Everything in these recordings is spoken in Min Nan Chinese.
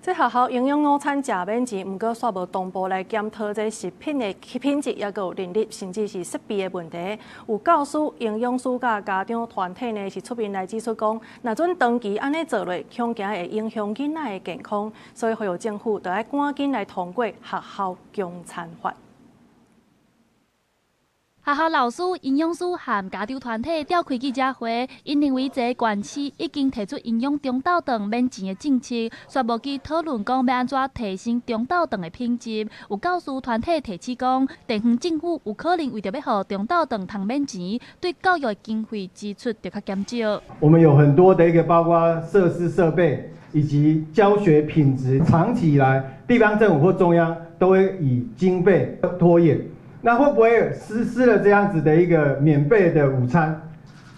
這學校營養午餐食免錢，毋過煞無同步來檢討這食品的品質，抑閣有倫理，甚至是設備的問題。有教師、營養師佮家長團體呢，是出面來指出講，若準長期按呢做落，恐驚會影響囡仔的健康，所以呼籲政府著愛趕緊來通過學校供餐法。學校老師、營養師和家長團體召開記者會，𪜶認為這個縣市已經提出營養中晝頓免錢的政策，卻無去討論講欲按怎提升中晝頓的品質。有教師團體提醒講，地方政府有可能為著欲予中晝頓通免錢，對教育經費支出著較減少。我們有很多的一個包括設施設備以及教學品質，長期以來地方政府或中央都會以經費拖延。那會不會實施了這樣子的一個免費的午餐？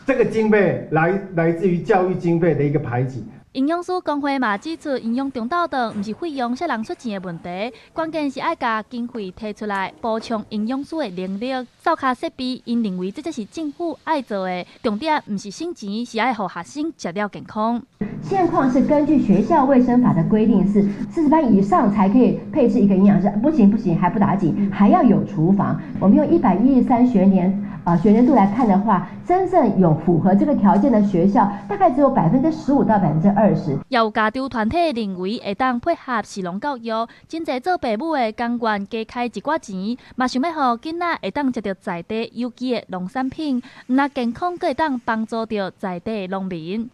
這個經費來自於教育經費的一個排擠。營養師公會嘛指出，營養中晝頓毋是費用啥人出錢的問題，關鍵是愛共經費提出來補充營養師的能力。灶跤設備，𪜶認為這才是政府愛做的，重點毋是省錢，是愛予學生食了健康。現況是根據學校衛生法的規定，是40班以上才可以配置一個營養師。不行不行，還不打緊，還要有廚房。我們用113學年啊學年度來看的話，真正有符合這個條件的學校，大概只有15%到20%。有家長團體認為會當配合食農教育，真濟做爸母的甘願加開一寡錢，嘛想欲予囡仔會當食著在地有機的農產品，毋但健康，閣會當幫助著在地農民。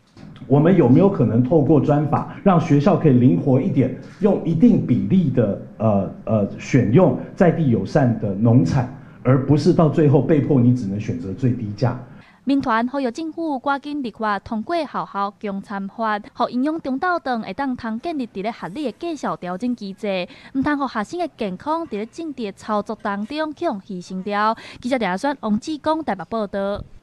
我們有沒有可能透過專法，讓學校可以靈活一點，用一定比例的選用在地友善的農產，而不是到最後被迫你只能選擇最低價。民團呼籲政府趕緊立法通過學校供餐法，予營養中晝頓會當通建立佇咧合理的價數調整機制，毋通予學生的健康佇咧政治操作當中予人犧牲掉。記者陳阿選、王志剛台北報導。